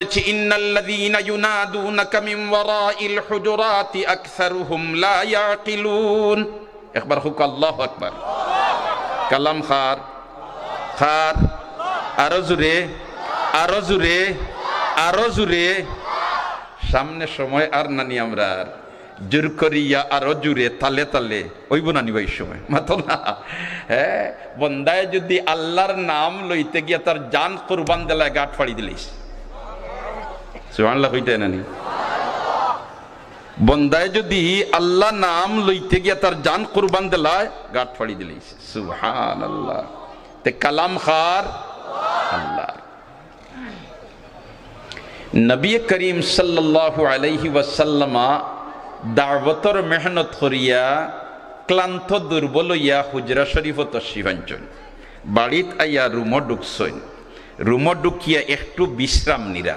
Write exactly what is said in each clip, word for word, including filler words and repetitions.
বলেছি, "ইন্নাল্লাযীনা ইউনাদুনাকা মিন ওয়ারাইল হুজুরাতি আকসারুহুম লা ইয়াকিলুন।" একবার কউক্কা, আল্লাহু আকবার। কালাম কার? কার? আরো জুরে, আরো জুরে, আরো জুরে। সামনে সময় আর নানি আমরার। জুর করিয়া আরো জুরে, তালে তালে। অইবো নানি বা ই সময়? মাতো না। হ্যাঁ, বন্দায় যুদি আল্লার নাম লইতে গিয়া তার জান কুরবান দিলায়, গাট ফাড়ি দিলাইছে। সুবহানাল্লাহ কইতা নানি? বন্দায় যুদি আল্লা নাম লইতে গিয়া তার জান কুরবান দিলায়, গাট ফাড়ি দিলাইছে। সুবহানাল্লাহ। তে কালাম কার? আল্লার। নবী করিম সাল্লাল্লাহু আলাইহি ওয়াসাল্লামা দাওয়াতর মেহনত করিয়া ক্লান্ত দুর্বল অইয়া হুজরা শরীফো তশরিফ আনছইন। বাড়িত আইয়া রুমো ঢুকছইন। রুমো ঢুকিয়া একটু বিশ্রাম নিরা।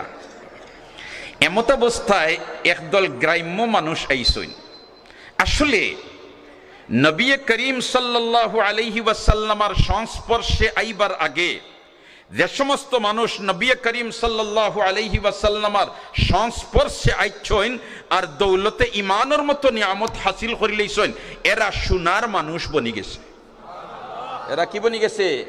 এমতাবস্থায় একদল গ্রাম্য মানুষ আইছইন। আসলে নবী করিম সাল্লাল্লাহু আলাইহি ওয়াসাল্লামার সংস্পর্শে আইবার আগে যে সমস্ত মানুষ নবী করিম সাল্লাল্লাহু আলাইহি ওয়াসাল্লামার সংস্পর্শে আইছইন আর দৌলতে ইমানর মতো নিয়ামত হাসিল করিলাইছইন, এরা সোনার মানুষ বনি গেছে। এরা কি বনি গেছে?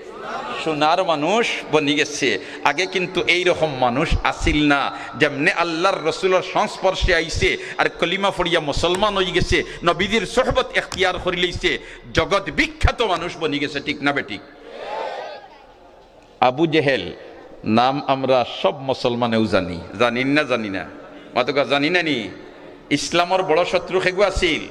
সোনার মানুষ বনি গেছে। আগে কিন্তু এই রকম মানুষ আছিল না। যেমনে আল্লার রসুলর সংস্পর্শে আইছে আর কলিমা পড়িয়া মুসলমান অইগেছে, নবীজির সোহবত এখতিয়ার করিলাইছে, জগৎ বিখ্যাত মানুষ বনি গেছে, ঠিক না বেঠিক? আবু জেহেল নাম আমরা সব মুসলমানেউ জানি, জানি না, জানি না? মাতউক্কা, জানি না নি? ইসলামর বড় শত্রু কেগু আছিল?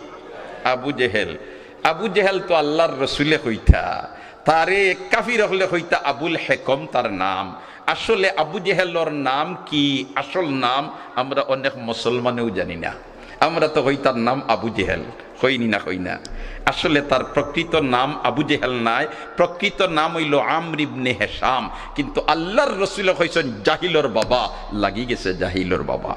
আবু জেহেল। আবু জেহেল তো আল্লার রসুলে কইতা, তারে কাফির অকলে কইতা আবুল হেকম তার নাম। আসলে আবু জেহেলর নাম কি, আসল নাম আমরা অনেক মুসলমানেউ জানি না। আমরা তো কই তার নাম আবু জেহেল, কইনি না, কই না? আসলে তার প্রকৃত নাম আবু জেহেল নায়, প্রকৃত নাম অইলো আমর ইবনে হেশাম। কিন্তু আল্লার রসুলে কইছইন, "জাহিলর বাবা, লাগি গেছে জাহিলর বাবা।"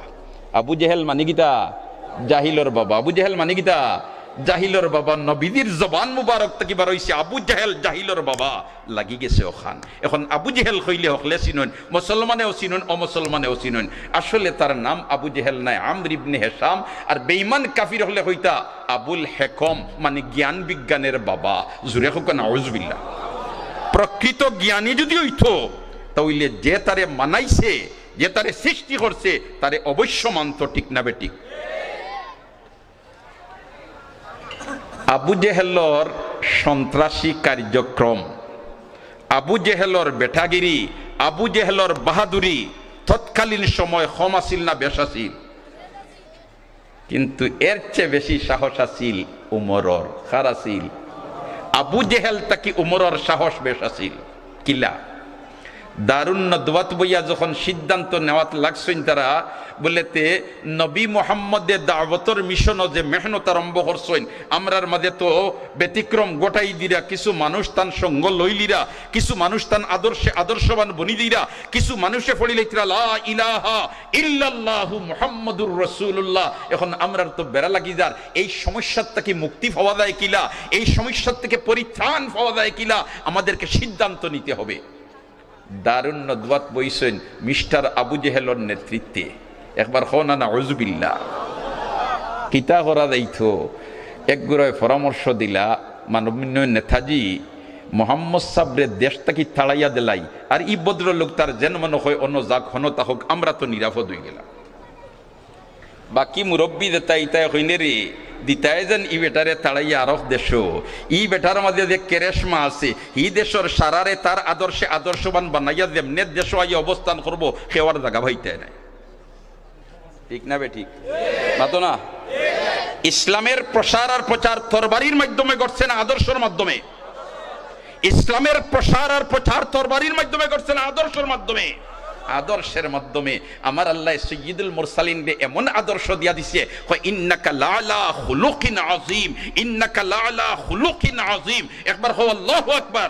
আবু জেহেল মানি কিতা? জাহিলর বাবা। আবু জেহেল মানি কিতা? জাহিলর বাবা। নবীজির জবান মুবারক থাকি বার অইছে, "আবু জেহেল জাহিলর বাবা, লাগি গেছে অখান।" এখন আবু জেহেল কইলে হকলে চিনইন, মুসলমানেও চিনইন, অমুসলমানেও চিনইন। আসলে তার নাম আবু জেহেল নায়, আমর ইবনে হেশাম। আর বেঈমান কাফির অকলে কইতা আবুল হেকম, মানে জ্ঞান বিজ্ঞানের বাবা। জুরে কউক্কা নাউজুবিল্লাহ। প্রকৃত জ্ঞানী যুদি অইতো, তা অইলে যে তারে বানাইছে, যে তারে সৃষ্টি করছে, তারে অবশ্য মানতো, ঠিক না বেঠিক? আবু জেহেলর সন্ত্রাসী কার্যক্রম, আবু জেহেলর বেটাগিরি, আবু জেহেলর বাহাদুরি তৎকালীন সময় কম আছিল না বেশ আছিল? কিন্তু এর চেয়ে বেশি সাহস আছিল উমরর। কার আছিল? আবু জেহেল থাকি উমরর সাহস বেশ আছিল। কিলা? দারুন নদওয়াত বইয়া যখন সিদ্ধান্ত নেওয়াত লাগছইন তারা, বলে তে নবী মোহাম্মদে দাওয়াতর মিশনও যে মেহনত আরম্ভ করছইন, আমরার মাঝে তো ব্যতিক্রম ঘটাই দিরা, কিছু মানুষ তান সঙ্গ লইলিরা, কিছু মানুষ তান আদর্শে আদর্শবান বনি দিরা, কিছু মানুষে পড়িলাইতরা লা ইলাহা ইল্লাল্লাহু মুহাম্মাদুর রাসূলুল্লাহ। এখন আমরার তো বেড়া লাগি যার, এই সমস্যার থাকি মুক্তি পাওয়া যায় কিলা, এই সমস্যার থেকে পরিত্রাণ পাওয়া যায় কিলা, আমাদেরকে সিদ্ধান্ত নিতে হবে। দারুন নদওয়াত বইছইন মিস্টার আবু জেহেলর নেতৃত্বে। একবার কও না, নাউজুবিল্লাহ। কিতা করা যাইতো? এক গুরায় পরামর্শ দিলা, মাননীয় নেতাজি, মোহাম্মদ সাবরে দেশ থাকি তাড়াইয়া দিলাই, আর ই ভদ্রলোক তার যেন মনে হয় অন্য যাক, হনো তা হোক, আমরা তো নিরাপদ অইগেলাম। বাকি মুরব্বি যেতা ইতায় কইনে রে, দিতায় যেন ই বেটারে তাড়াইয়া আরক দেশো। ই বেটার মাঝে যে কেরেশমা আছে, ই দেশর সারারে তার আদর্শে আদর্শবান বানাইয়া যেমনে দেশো আইয়া অবস্থান করবো, কেউ আর জাগা পাইতায় নায়। ঠিক না বেঠিক? মাতো না? ইসলামের প্রসার আর প্রচার তরবারির মাধ্যমে ঘটছে না আদর্শর মাধ্যমে? ইসলামের প্রসার আর প্রচার তরবারির মাধ্যমে ঘটছে না আদর্শর মাধ্যমে? আদর্শের মাধ্যমে। আমার আল্লাহ সৈয়দুল মুরসালিনরে এমন আদর্শ দিয়া দিছে, কয়, "ইন্নাকা লাআলা খুলুকিন আযীম, ইন্নাকা লাআলা খুলুকিন আযীম।" একবার কও, "আল্লাহু আকবার।"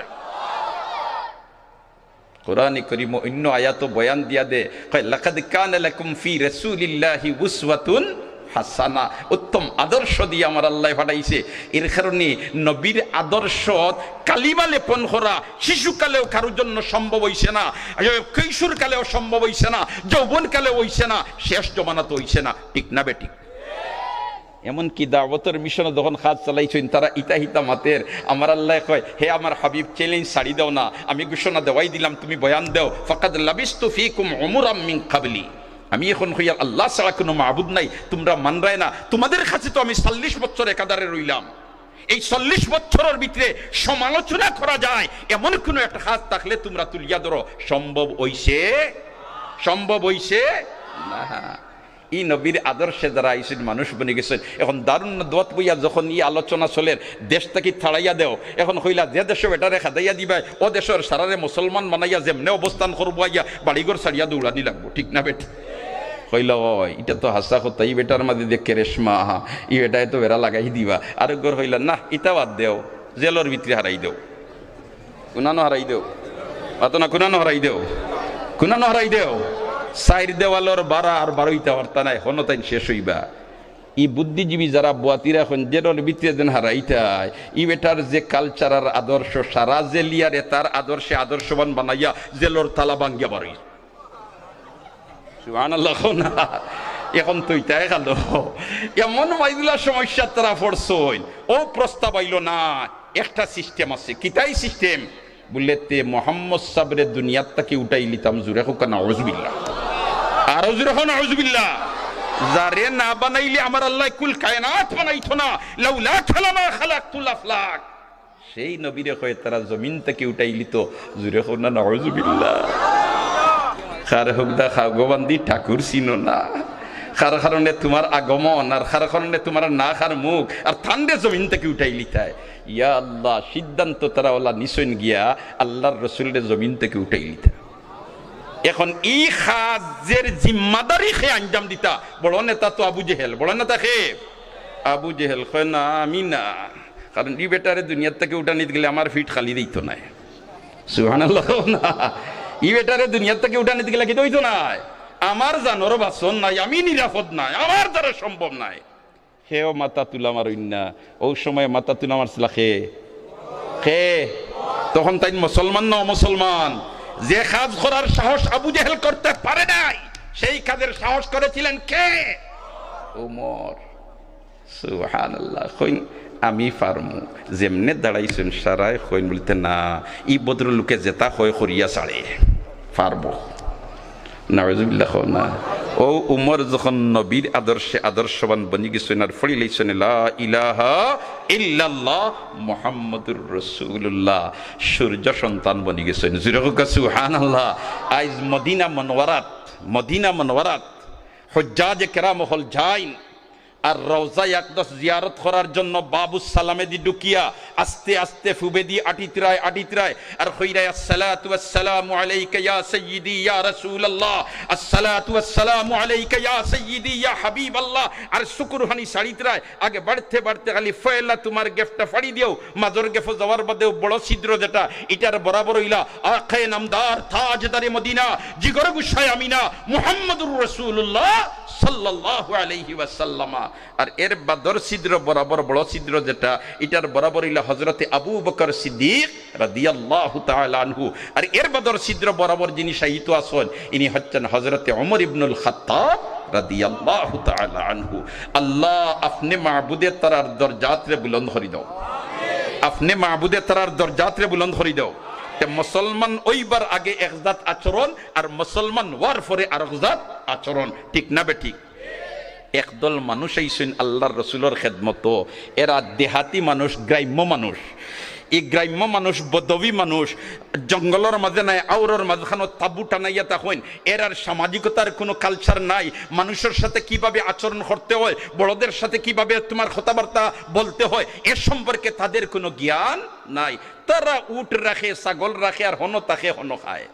কোরআনে করিম অন্য আয়াতও বয়ান দিয়া দে, কয়, "লাকাদ কানা লাকুম ফি রাসূলিল্লাহি উসওয়াতুন হাসানা, উত্তম আদর্শ দিয়া আমার আল্লায় পাঠাইছে। এর কারণে নবীর আদর্শত কালিমা লেপন করা শিশুকালেও কারোর জন্য সম্ভব অইছে না, কৈশোরকালেও সম্ভব অইছে না, যৌবনকালেও অইছে না, শেষ জমানাত অইছে না। ঠিক না বেঠিক? এমনকি দাওয়াতর মিশনো যখন কাজ চালাইছইন, তারা ইতা হিতা মাতের, আমার আল্লায় কয়, "হে আমার হাবিব, challenge ছাড়ি দেও না, আমি ঘোষণা দেওয়াই দিলাম, তুমি বয়ান দেও, ফাকাদ লাবিস্তু ফীকুম উমুরাম মিন ক্বাবলি।" আমি এখন কইয়ার আল্লাহ ছাড়া কুনু মাবুদ নাই, তুমরা মানরায় না, তুমাদের কাছে তো আমি চল্লিশ বছর একাধারে রইলাম। এই চল্লিশ বছরর ভিতরে সমালোচনা করা যায় এমন কুনু একটা কাজ থাকলে তুমরা তুলিয়া ধরো, সম্ভব অইছে? সম্ভব অইছে না। ই নবীর আদর্শে যারা আইছইন, মানুষ বনি গেছইন। এখন দারুন নাদওয়াত বইয়া যখন ই আলোচনা চলের, দেশ থাকি তাড়াইয়া দেও, এখন কইলা যে দেশো বেটারে খেদাইয়া দিবায়, অউ দেশর সারারে মুসলমান বানাইয়া যেমনে অবস্থান করবো, আইয়া বাড়িঘর ছাড়িয়া দৌড়ানি লাগবো, ঠিক না বেঠিক? কইলা, "ওই, ইটা তো হাছা কথা, ই বেটার মাঝে দেখে রেশমা, ই বেটায় তো বেড়া লাগাই দিবা।" আরেকগর কইলা, "না, ইতা বাদ দেও, জেলর ভিতরে হারাই দেও।" কুনানো হারাই দেও? মাতো না, কুনানো হারাই দেও? কুনানো হারাই দেও? চাইর দেওয়ালর বারা আর বারইতা পারতা নায়, হনো তাইন শেষ অইবা। ই বুদ্ধিজীবী যারা বুয়াতিরা কইন, জেলর ভিতরে যেন হারাইতায়, ই বেটার যে culture আর আদর্শ, সারা জেলিয়ারে তার আদর্শে আদর্শবান বানাইয়া জেলর তালা ভাঙ্গিয়া বারই। সুবহানাল্লাহ কও না। এখন তো ইতায় গেল। এমন মাইদুলা সমস্যা তারা পড়ছইন। অউ প্রস্তাব আইলো না, একটা system আছে। কিতাই system? বুলে, "তে মোহাম্মদ সাবরে দুনিয়ার থাকি উঠাই লিতাম।" জুরে কউক্কা নাউজুবিল্লাহ। আরো জুরে কও নাউজুবিল্লাহ। যারে না বানাইলে আমার আল্লায় কুল কায়নাত বানাইতো না। লাউলাকা লামা খালাকতুল আফলাক। সেই নবীরে কয় তারা জমিন থাকি উঠাইলিতো, জুরে কও না নাউজুবিল্লাহ। কার হুকদা খাগো বান্দি ঠাকুর চিনো না, কার কারণে তুমার আগমন, আর কার কারণে তুমার নাক আর মুখ, আর তানরে জমিন থাকি উঠাইলিতায়। ইয়া আল্লাহ, সিদ্ধান্ত তারা অলা নিছইন গিয়া আল্লাহর রসুলরে জমিন থাকি উঠাইলিতা। এখন ই কাজের জিম্মাদারি কে আঞ্জাম দিতা? বড় নেতা তো আবু জেহেল। বড় নেতা কে? আবু জেহেল। কয়, "না, আমি না।" কারণ ই বেটারে দুনিয়ার থাকি উঠানিত গেলে আমার ফিট খালি দিত নায়। সুবহানাল্লাহ কও না। ই বেটারে দুনিয়ার থাকি উঠানিত গেলে কিতা অইতো নায়? আমার জানর বাচন নাই, আমি নিরাপদ নায়, আমার দ্বারা সম্ভব নায়। হেও মাথা তুলা মারইন না। অউ সময় মাথা তুলা মারছিলা কে? কে? তখন তাইন মুসলমান না অমুসলমান? যে কাজ করার সাহস আবু জেহেল করতে পারে নাই, সেই কাজের সাহস করেছিলেন কে? উমর। সুবহানাল্লাহ। কইন, "আমি পারমু।" যেমনে দাঁড়াইছইন, সারায় কইন বুলতে, "না, ই ভদ্রলোকে যেতা কয় করিয়া ছাড়ে, পারবো।" নাউজুবিল্লাহ কও না। অউ উমর যখন নবীর আদর্শে আদর্শবান বনি গেছইন আর পড়ি লাইছইন, "লা ইলাহা ইল্লাল্লাহ মুহাম্মাদুর রাসূলুল্লাহ", সূর্য সন্তান বনি গেছইন। জুরে কউক্কা সুবহানাল্লাহ। আইজ মদিনা মনোয়ারাত, মদিনা মনোয়ারাত হুজ্জাজে কেরাম অকল যাইন, আর রওজায়ে আকদস জিয়ারত করার জন্য বাবুস সালামেদি ঢুকিয়া আস্তে আস্তে ফুবেদি আটিতরায়, আটিতরায়, আর কইরায়, "আসসালাতু ওয়াসসালামু আলাইকা ইয়া সাইয়্যিদি ইয়া রাসূলুল্লাহ, আসসালাতু ওয়াসসালামু আলাইকা ইয়া সাইয়্যিদি ইয়া হাবিবাল্লাহ।" আর চকুর পানি ছাড়িতরায়, আগে বাড়তে বাড়তে খালি পয়লা তুমার গেফটা ফাড়ি দিও, মাজর গেফো যাওয়ার বাদেও বড় ছিদ্র যেটা, ইটার বরাবর অইলা আকায়ে নামদার তাজদারে মদিনা, জিগর গুসায় আমিনা, মুহাম্মাদুর রাসূলুল্লাহ সাল্লাল্লাহু আলাইহি ওয়াসাল্লামা। আর এর বাদর ছিদ্র বরাবর বড় ছিদ্র যেটা, ইটার বরাবর অইলা হযরতে আবু বকর সিদ্দিক রাদিয়াল্লাহু তাআলা আনহু। আর এর বাদর ছিদ্র বরাবর যিনি শায়িত আছইন, ইনি হচ্ছেন হযরতে ওমর ইবনুল খাত্তাব রাদিয়াল্লাহু তাআলা আনহু। আল্লাহ, আপনে মাবুদে তারার দরজাতরে বুলন্দ করি দেও। আপনে মাবুদে তারার দরজাতরে বুলন্দ করি দেও। তে মুসলমান অইবার আগে এক জাত আচরণ, আর মুসলমান অওয়ার পরে আরক জাত আচরণ, ঠিক না বেঠিক? একদল মানুষ আইছইন আল্লাহর রসুলর খেদমতো, এরা দেহাতি মানুষ, গ্রাম্য মানুষ। ই গ্রাম্য মানুষ, বদবি মানুষ, জঙ্গলর মাঝে নায়, আওরর মাঝখানো তাবু টানাইয়া থাকইন। এরার সামাজিকতার কুনু culture নাই, মানুষর সাথে কিভাবে আচরণ করতে হয়, বড়দের সাথে কিভাবে তুমার কথাবার্তা বলতে হয়, এ সম্পর্কে তাদের কুনু জ্ঞান নাই। তারা উট রাখে, ছাগল রাখে, আর হনো থাকে, হনো খায়।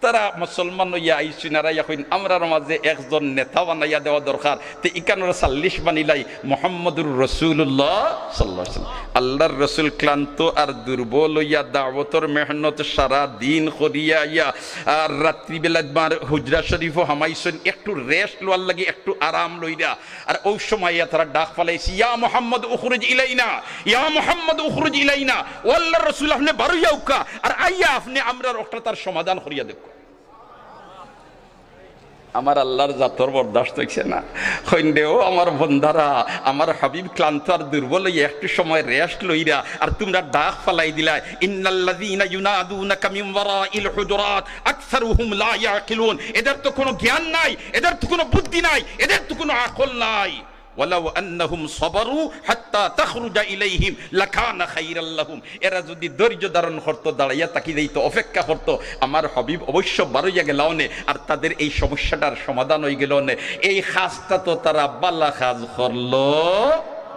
তারা মুসলমান অইয়া আইছইন, আর আইয়া কইন, "আমরার মাঝে একজন নেতা বানাইয়া দেওয়া দরকার।" তে ইখানর চল্লিশ বানাইলাই মুহাম্মদুর রাসূলুল্লাহ সাল্লাল্লাহু আলাইহি ওয়াসাল্লাম। আল্লাহর রাসূল ক্লান্ত আর দুর্বল অইয়া দাওয়াতর মেহনত সারা দিন করিয়া আইয়া আর রাত্রিবেলা মার হুজরা শরীফো হামাইছইন, একটু rest লওয়ার লাগি, একটু আরাম লইরা। আর অউ সময় আইয়া তারা ডাক ফালাইছে, "ইয়া মুহাম্মদ উখরুজ ইলাইনা, ইয়া মুহাম্মদ উখরুজ ইলাইনা।" ও আল্লাহর রাসূল, আপনে বারইয়া আউক্কা, আর আইয়া আপনে আমরার অকটার সমাধান করিয়া দেউক্কা। আমার আল্লাহর জাতর বরদাস্ত অইছে না। কইন দে, "ও আমার বন্দারা, আমার হাবিব ক্লান্ত আর দুর্বল অইয়া একটু সময় rest লইরা, আর তুমরা ডাক ফালাই দিলায়।" ইন্নাল্লাযীনা ইউনাদুনাকা মিন ওয়ারাইল হুজুরাত আকসারুহুম লা ইয়াকিলুন। এদের তো কোনো জ্ঞান নাই, এদের তো কোনো বুদ্ধি নাই, এদের তো কোনো আকল নাই। ওয়ালাউ আন্নাহুম সাবারু হাত্তা তাখরুজা ইলাইহিম লাকানা খাইরাল লাহুম। এরা যদি ধৈর্য ধারণ করতো, দাঁড়াইয়া তাকি যাইতো, অপেক্ষা করতো, আমার হাবিব অবশ্য বারইয়া গেলা অনে, আর তাদের এই সমস্যাটার সমাধান অইগেলো অনে। এই কাজটা তো তারা বালা কাজ করলো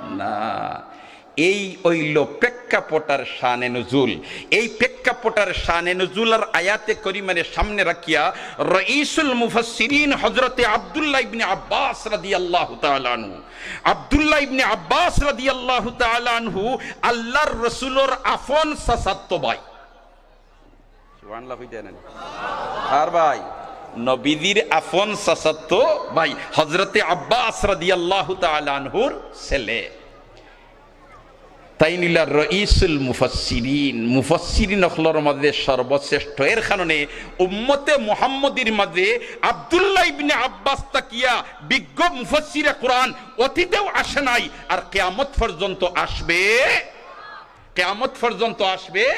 না। এই অইলো প্রেক্ষাপটার শানে নুজুল। এই প্রেক্ষাপটার শানে নুজুল আর আয়াতে করিমারে সামনে রাখিয়া রইসুল মুফাসসিরিন হযরতে আব্দুল্লাহ ইবনে আব্বাস রাদিয়াল্লাহু তাআলা আনহু, আব্দুল্লাহ ইবনে আব্বাস রাদিয়াল্লাহু তাআলা আনহু আল্লাহর রাসূলর আপন চাচাতো ভাই। সুবহানাল্লাহ কইতা নানি? আর ভাই, নবীজির আপন চাচাতো ভাই হযরতে আব্বাস রাদিয়াল্লাহু তাআলা আনহুর ছেলে। তাইন অইলা রইসুল মুফাসসিরিন, মুফাসসিরিন অকলর মাঝে সর্বশ্রেষ্ঠ। এর কারণে উম্মতে মুহাম্মদীর মাঝে আব্দুল্লাহ ইবনে আব্বাস থাকিয়া বিজ্ঞ মুফাসসিরে কোরআন অতীতেও আসে নাই, আর কিয়ামত পর্যন্ত আসবে, কিয়ামত পর্যন্ত আসবে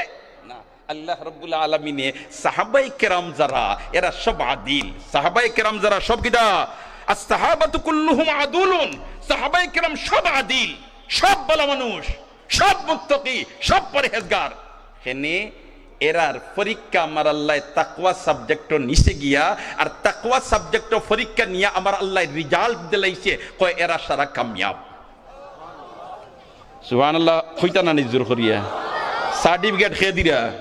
না। আল্লাহ রাব্বুল আলামিনে সাহাবায়ে কেরাম যারা, এরা সব আদিল। সাহাবায়ে কেরাম যারা, সব কিতা? আস সাহাবাতু কুল্লুহুম আদুলুন। সাহাবায়ে কেরাম সব আদিল, সব ভালা মানুষ, সব মুত্তাকি, সব পরহেজগার। হেনে এরার পরীক্ষা আমার আল্লায় তাকওয়া subject-ও নিছে গিয়া, আর তাকওয়া subject-ও পরীক্ষা নিয়া আমার আল্লায় result দিলাইছে, কয় এরা সারা কামিয়াব। সুবহানাল্লাহ কইতা নানি জোর করিয়া? Certificate কে দিরা?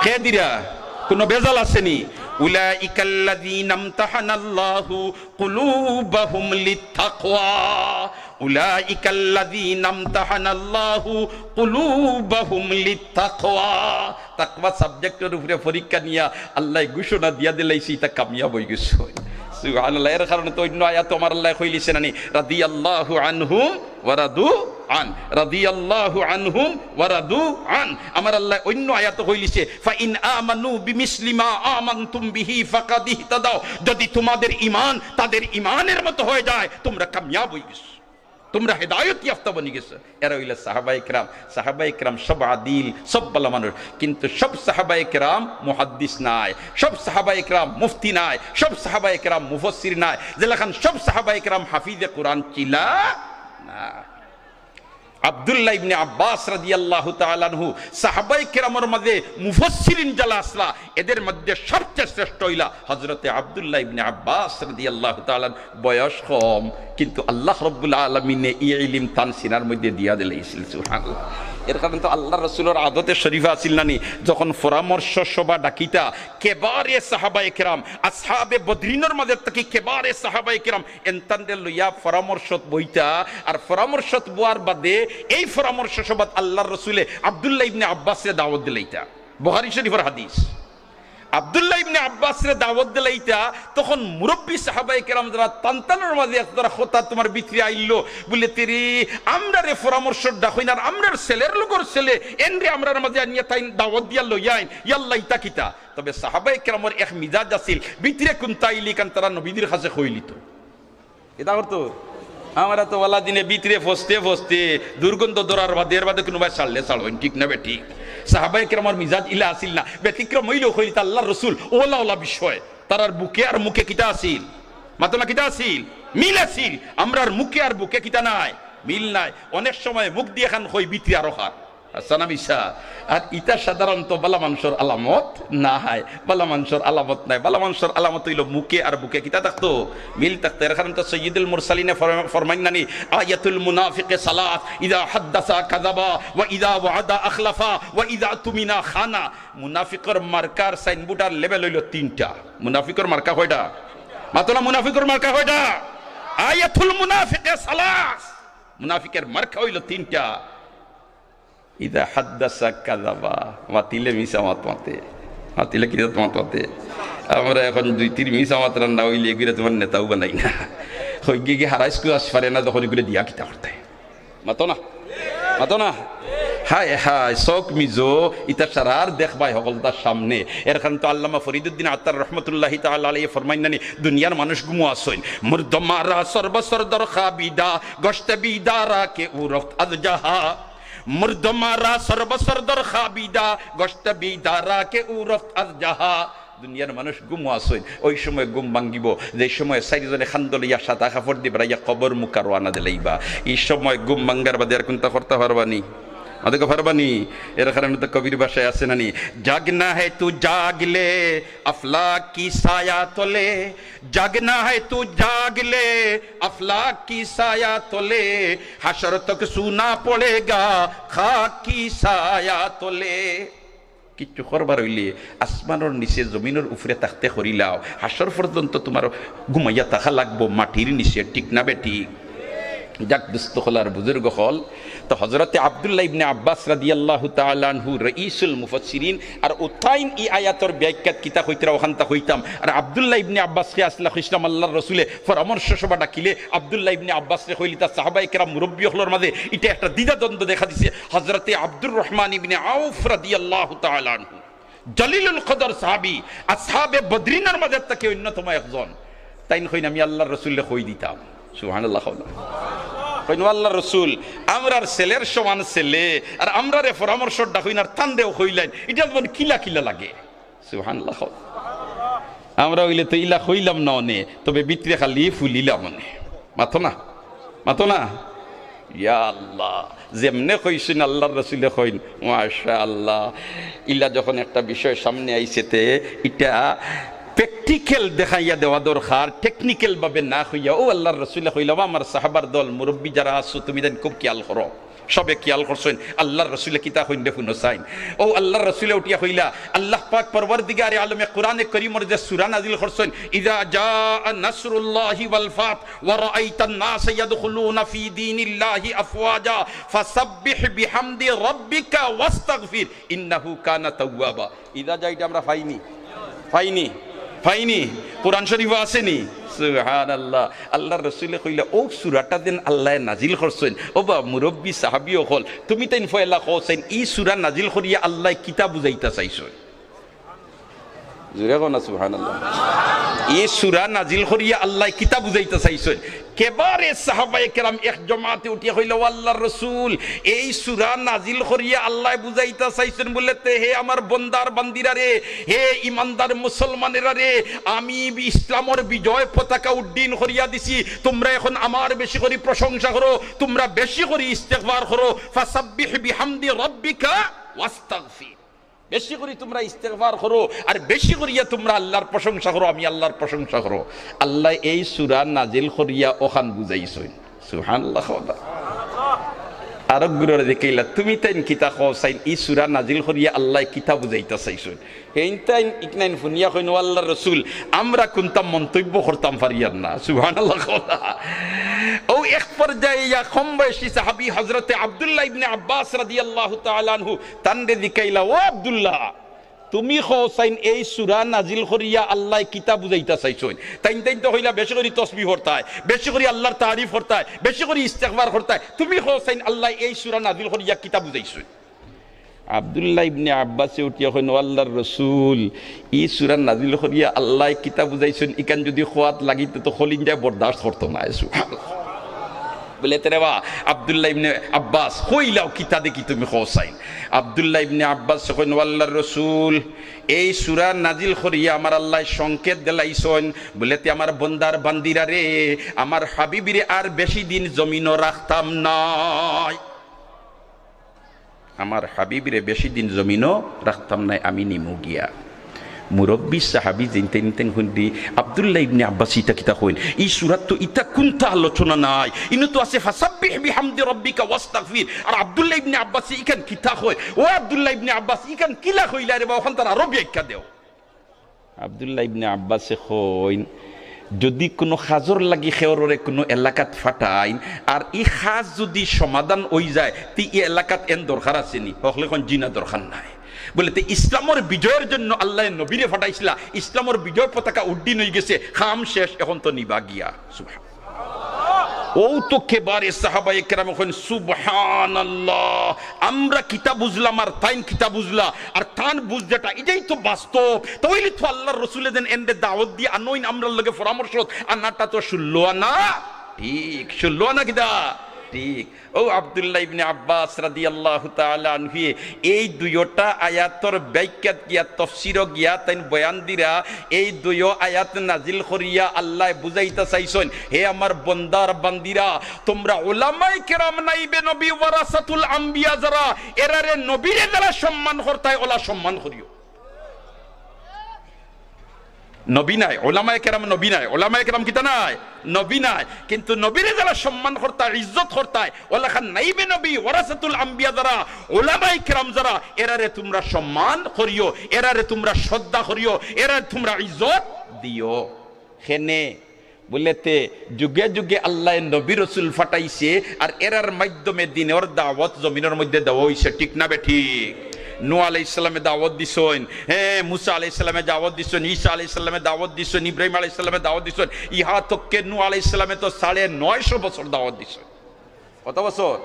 কে দিরা? কোনো ভেজাল আছে নি? উলাইকাল্লাযীনা ইমতাহানাল্লাহু কুলুবাহুম লিত্তাকওয়া। উলাইকাল্লাযীনা ইমতাহানাল্লাহু কুলুবাহুম লিত্তাকওয়া। তাকওয়া subject-র উপরে পরীক্ষা নিয়া আল্লায় ঘোষণা দিয়া দিলাইছে, ইতা কামিয়াব অইগেছে। সুবহানাল্লাহ। এর কারণে তো অইন্য আয়াতো আমার আল্লায় কইলিছে নানি, রাদিয়াল্লাহু আনহুম ওয়া রাদু আন, রাদিয়াল্লাহু আনহুম ওয়া রাদু আন। আমার আল্লায় অইন্য আয়াতো কইলিছে, "ফাইন আমানু বিমিসলি মা আমানতুম বিহি ফাকাদ ইহতাদাও।" যদি তোমাদের ঈমান তাদের ঈমানের মতো হয়ে যায়, তোমরা কামিয়াব অইগেছো, তোমরা হেদায়েত ইয়াফতা বনিগেছো। এরা অইলা সাহাবায়ে কেরাম। সাহাবায়ে কেরাম সব আদিল, সব ভালা মানুষ, কিন্তু সব সাহাবায়ে কেরাম মুহাদ্দিস নায়, সব সাহাবায়ে কেরাম মুফতি নায়, সব সাহাবায়ে কেরাম মুফাসসির নায়। যেলাখান সব সাহাবায়ে কেরাম হাফিজে কোরআন ছিলা না। আব্দুল্লাহ ইবনে আব্বাস রাদিয়াল্লাহু তাআলা আনহু সাহাবায়ে কেরামর মাঝে মুফাসসিরিন যারা আছলা, এদের মধ্যে সবচেয়ে শ্রেষ্ঠ অইলা হযরতে আব্দুল্লাহ ইবনে আব্বাস রাদিয়াল্লাহু তাআলা আনহু। বয়স কম, কিন্তু আল্লাহ রাব্বুল আলামিনে ই ইলিম তান সিনার মধ্যে দিয়া দিলাইছিল। সুবহানাল্লাহ। এর কারণে তো আল্লাহর রাসূলর আদতে শরীফা আছিল নানি, যখন পরামর্শ সভা ডাকিতা, কেবারে সাহাবায়ে কেরাম, আসহাবে বদরিনর মাঝে থাকি কেবারে সাহাবায়ে কেরাম এনতানরে লইয়া পরামর্শত বইতা, আর পরামর্শত বওয়ার বাদে এই পরামর্শ সভাত আল্লাহর রসুলে আব্দুল্লাহ ইবনে আব্বাসরে দাওয়াত দিলাইতা। বুখারী শরীফর হাদিস। আব্দুল্লাহ ইবনে আব্বাসরে দাওয়াত দিলাইতা, তখন মুরব্বী সাহাবায়ে কেরাম যারা তানতানর মাঝে এক জোড়া কথা তোমার ভিতরে আইলো, বুলে, "তেরি, আমরারে পরামর্শ ডাকইন, আর আমরার ছেলের লগর ছেলে, এনরে আমরার মাঝে আনিয়া তাইন দাওয়াত দিয়া লইয়া আইন, ইয়াল্লা ইতা কিতা?" তবে সাহাবায়ে কেরামর এক মিজাজ আছিল, ভিতরে কুন্তা আইলে ইখান তারা নবীজির কাছে কইলিতো। কিতা করতো? আমরা তো ওলা দিনে ভিতরে ফসতে ফসতে দুর্গন্ধ ধরার বাদে, এর বাদে কুনুবায় ছাড়লে ছাড়ইন, ঠিক না বেঠিক? সাহাবায়ে কেরামর মিজাজ ইলা আছিল না, ব্যতিক্রম অইলেও কইলিতা, "আল্লাহর রসুল, ওলা ওলা বিষয়।" তারার বুকে আর মুখে কিতা আছিল? মাতো না, কিতা আছিল? মিল আছিল। আমরার মুখে আর বুকে কিতা নাই? মিল নাই। অনেক সময় মুখ দিয়া খান কই, ভিতরে আরো খান। হাছা না মিছা? আর ইতা সাধারণত বালা মানষর আলামত নায়, বালা মানষর আলামত নায়। বালা মানষর আলামত অইলো মুখে আর বুকে কিতা থাকতো, মিল থাকতো। এর কারণে তো সৈয়দুল মুরসালিনে ফর-, ফরমাইন নানি, "আয়াতুল মুনাফিকে সালাস, ইযা হাদ্দাসা কাযাবা, ওয়া ইযা ওয়াআদা আখলাফা, ওয়া ইযা তুমিনা খানা।" মুনাফিকর মার্কার সাইনবোর্ড আর লেবেল অইলো তিনটা। মুনাফিকর মার্কা কয়টা? মাতো না, মুনাফিকর মার্কা কয়টা? আয়াতুল মুনাফিকে সালাস। মুনাফিকের মার্কা অইলো তিনটা। ইযা হাদ্দাসা কাযাবা, মাতিলে মিছা মাত মাতে, মাতিলে কিতা মাত মাতে। আমরা এখন দুই তিন মিছা মাত রান্না অইলে এগুলা তুমার নেতাও বানাই না। কইগে কি হারাইস কু আস পারে না, যখন এগুলা দিয়া কিতা করতে? মাতো না, মাতো না। হায় হায়, চউখ মিজো, ইতা সারার দেখবায় হকলতার সামনে। এর কারণে তো আল্লামা ফরিদুদ্দিন আত্তার রহমতুল্লাহি তাআলা আলাইহি ফরমাইন নানি, দুনিয়ার মানুষ ঘুমো আছইন। মুর্দমারা সর্বসর্দর খাবিদা, গশতে বিদারা কে উরফত আজ জাহা। মুর্দমারা সর্বসর্দর খাবিদা, গশতে বিদারা কে উরফত আজ জাহা। দুনিয়ার মানুষ ঘুমো আছইন, ওই সময় ঘুম ভাঙ্গিবো, যে সময় চাইরজনে খান্দো লইয়া সাদা কাপড় দি বেড়াইয়া কবর মুখা রওয়ানা দিলাইবা। ই সময় ঘুম ভাঙ্গার বাদে আর কুনতা করতা পারবানি? মাতউক্কা পারবানি? এর কারণে তো কবির ভাষায় আছে নানি, "জাগনা হে তু জাগলে আফলাক কি সায়া তলে, জাগনা হে তু জাগলে আফলাক কি সায়া তলে, হাশর তক সুনা পড়েগা খাক কি সায়া তলে।" কিচ্ছু করবার অইলে আসমানর নিচে জমিনর উপরে থাকতে করিলাও, হাশর পর্যন্ত তুমার ঘুমাইয়া থাকা লাগবো মাটির নিচে, ঠিক না বেঠিক? যাক দোস্ত অকল আর বুজুর্গ অকল, তো হযরতে আব্দুল্লাহ ইবনে আব্বাস রাদিয়াল্লাহু তাআলা আনহু রাইসুল মুফাসসিরিন, আর উতাইন ই আয়াতর ব্যাখ্যাত কিতা কইতরা অখানতা কইতাম। আর আব্দুল্লাহ ইবনে আব্বাস কে আসলা কইছলাম আল্লাহর রসুলে পরামর্শ সভা ডাকিলে আব্দুল্লাহ ইবনে আব্বাসরে কইলিতা, সাহাবায়ে কেরাম মুরব্বি অকলর মাঝে ইটা একটা দ্বিধাদ্বন্দ্ব দেখা দিছে। হযরতে আব্দুর রহমান ইবনে আউফ রাদিয়াল্লাহু তাআলা আনহু, জলিলুল কদর সাহাবী, আসহাবে বদরিনর মাঝে থাকি অন্যতম একজন। তাইন কইন, "আমি আল্লাহর রসুলরে কই দিতাম।" সুবহানাল্লাহ কও না। কইন, "ও আল্লাহর রসুল, আমরার ছেলের সমান ছেলে, আর আমরারে পরামর্শ ডাকইন আর তানরেও কইলাইন, ইটা যেমন কিলা কিলা লাগে।" সুবহানাল্লাহ কও। আমরা অইলে তো ইলা কইলাম না অনে, তবে ভিতরে খালি ফুলিলাম অনে। মাতো না, মাতো না। ইয়া আল্লাহ, যেমনে কইছইন আল্লাহর রসুলে কইন, মাশাআল্লাহ। ইলা যখন একটা বিষয় সামনে আইছে তে ইটা practical দেখাইয়া দেওয়া দরকার, technical ভাবে না কইয়া। ও আল্লাহর রসুলে কইলা, "ও আমার সাহাবার দল, মুরব্বি যারা আছো, তুমি তাইন খুব খেয়াল করো।" সবে খেয়াল করছইন, আল্লাহর রসুলে কিতা কইন দে হুনো চাইন। ও আল্লাহর রসুলে উঠিয়া কইলা, আল্লাহ পাক পরওয়ারদিগারে আলমে কোরআনে করিমর যে সূরা নাজিল করছইন, "ইযা জাআ নাসরুল্লাহি ওয়াল ফাত ওয়া রাআইতান নাসা ইয়াদখুলুনা ফি দীনিল্লাহি আফওয়াজা ফাসাব্বিহ বিহামদি রাব্বিকা ওয়াস্তাগফির ইন্নাহু কানা তাওয়াবা।" ইযা জাআ ইটা আমরা পাইনি, পাইনি, পাইনি? কোরআন শরীফো আছেনি? সুবহানাল্লাহ। আল্লাহর রসুলে কইলা, "ও সূরাটা যেন আল্লায় নাজিল করছইন।" ও বা মুরব্বি সাহাবী অকল, তুমি তাইন পয়লা কও চাইন, ই সূরা নাজিল করিয়া আল্লায় কিতা বুঝাইতা চাইছইন? জোরে কও না সুবহানাল্লাহ। ই সূরা নাজিল করিয়া আল্লায় কিতা বুঝাইতা চাইছইন? কেবারে সাহাবায়ে কেরাম এক জমাতে উঠিয়া কইলা, "ও আল্লাহর রসুল, এই সূরা নাজিল করিয়া আল্লায় বুঝাইতা চাইছইন বুলে তে, হে আমার বন্দার বান্দিরা রে, হে ইমানদার মুসলমানেরা রে, আমি ইসলামর বিজয় পতাকা উড্ডীন করিয়া দিছি, তুমরা এখন আমার বেশি করি প্রশংসা করো, তুমরা বেশি করি ইস্তেগফার করো, ফাসাব্বিহ বিহামদি রাব্বিকা ওয়াস্তাগফির।" বেশি করি তুমরা ইস্তেগফার করো, আর বেশি করিয়া তুমরা আল্লাহর প্রশংসা করো, আমি আল্লাহর প্রশংসা করো। আল্লায় এই সূরা নাজিল করিয়া অখান বুঝাইছইন। সুবহানাল্লাহ কও না। আরক গুরুরে দেখাইলা, তুমি তাইন কিতা কও চাইন, ই সূরা নাজিল করিয়া আল্লায় কিতা বুঝাইতা চাইছইন? হেইন তাইন ইকনাইন হুনিয়া কইন, "ও আল্লাহর রসুল, আমরা কুনতা মন্তব্য করতাম পারিয়ার না।" সুবহানাল্লাহ কও না। ও এক পর্যায়ে ইয়া কম বয়সী সাহাবী হযরতে আব্দুল্লাহ ইবনে আব্বাস রাদিয়াল্লাহু তাআলা আনহু তানরে জিকাইলা, "ও আব্দুল্লাহ, তুমি কও চাইন এই সূরা নাজিল করিয়া আল্লায় কিতা বুঝাইতা চাইছইন?" তাইন তাইন তো কইলা, "বেশি করি তসবিহ করতায়, বেশি করি আল্লাহর তারিফ করতায়, বেশি করি ইস্তেগফার করতায়। তুমি কও চাইন আল্লায় এই সূরা নাজিল করিয়া কিতা বুঝাইছইন?" আব্দুল্লাহ ইবনে আব্বাসে উঠিয়া কইন, "ও আল্লাহর রসুল, ই সূরা নাজিল করিয়া আল্লায় কিতা বুঝাইছইন, ইখান যুদি কওয়াত লাগিতো তো কলিজায় বরদাস্ত করতো নায়।" সুবহানাল্লাহ। বুলে, "তে রে বা আব্দুল্লাহ ইবনে আব্বাস, কইলাও কিতা দেখি তুমি কও চাইন।" আব্দুল্লাহ ইবনে আব্বাস কইন, "ও আল্লাহর রসুল, এই সূরা নাজিল করিয়া আমার আল্লায় সংকেত দিলাইছইন।" বুলে, "তে আমার বন্দার বান্দিরা রে, আমার হাবিবরে আর বেশি দিন জমিনো রাখতাম নায়।" আমার হাবিবরে বেশি দিন জমিনো রাখতাম নায়, আমি নিমু গিয়া। মুরব্বী সাহাবী যেইন তেইন তেইন হুনদি, আব্দুল্লাহ ইবনে আব্বাস ইতা কিতা কইন? ই সূরাত তো ইতা কুন্তা আলোচনা নাই, ইনো তো আছে ফাসাব্বিহ বিহামদি রাব্বিকা ওয়াস্তাগফির। আর আব্দুল্লাহ ইবনে আব্বাস ইখান কিতা কয়? ও আব্দুল্লাহ ইবনে আব্বাস, ইখান কিলা কইলা রে বা? অখান তার আরো ব্যাখ্যা দেও। আব্দুল্লাহ ইবনে আব্বাসে কইন, যুদি কুনু কাজর লাগি কেউররে কুনু এলাকাত ফাটাইন, আর ই কাজ যুদি সমাধান অই যায়, তে ই এলাকাত এন দরকার আছে নি? হকলে কইন, জি না, দরকার নাই। বুলে, তে ইসলামর বিজয়র জন্য আল্লায় নবীরে ফাটাইছিলা, ইসলামর বিজয় পতাকা উড্ডীন অইগেছে, কাম শেষ, এখন তো নিবা গিয়া। সুবহান। অউ তো কেবারে সাহাবায়ে কেরামে কইন, "সুবহানাল্লাহ, আমরা কিতা বুঝলাম আর তাইন কিতা বুঝলা, আর তান বুঝ যেটা, ইটাই তো বাস্তব।" তা অইলে তো আল্লার রসুলে যেন এনরে দাওয়াত দি আনইন, আমরার লগে পরামর্শ আনাটা তো ষোলো আনা ঠিক, ষোলো আনা কিতা ঠিক। অউ আব্দুল্লাহ ইবনে আব্বাস রাদিয়াল্লাহু তাআলা আনহুয়ে এই দুইওটা আয়াতর ব্যাখ্যাত গিয়া, তফসিরো গিয়া তাইন বয়ান দিরা, এই দুইও আয়াত নাজিল করিয়া আল্লায় বুঝাইতা চাইছইন, হে আমার বন্দার বান্দিরা, তুমরা উলামায়ে কেরাম নাইবে নবী ওয়ারাসাতুল আম্বিয়া যারা, এরারে নবীরে যারা সম্মান করতায়, অলা সম্মান করিও। নবী নায়, ওলামায়ে কেরাম নবী নায়। ওলামায়ে কেরাম কিতা নায়? নবী নায়। কিন্তু নবীরে যারা সম্মান করতায়, ইজ্জত করতায়, অলাখান নাইবে নবী, ওয়ারাসাতুল আম্বিয়া যারা, ওলামায়ে কেরাম যারা, এরারে তুমরা সম্মান করিও, এরারে তুমরা শ্রদ্ধা করিও, এরারে তুমরা ইজ্জত দিও। কেনে বুলে তে যুগে যুগে আল্লায় নবী রসুল ফাটাইছে, আর এরার মাধ্যমে দ্বীনর দাওয়াত জমিনর মধ্যে দেওয়া অইছে, ঠিক না বেঠিক? নূহ আলাইহিস সালামে দাওয়াত দিছইন, হে, মুসা আলাইহিস সালামে দাওয়াত দিছইন, ঈসা আলাইহিস সালামে দাওয়াত দিছইন, ইব্রাহিম আলাইহিস সালামে দাওয়াত দিছইন, ইহা তক কে নূহ আলাইহিস সালামে তো সাড়ে নয়শো বছর দাওয়াত দিছইন। কত বছর?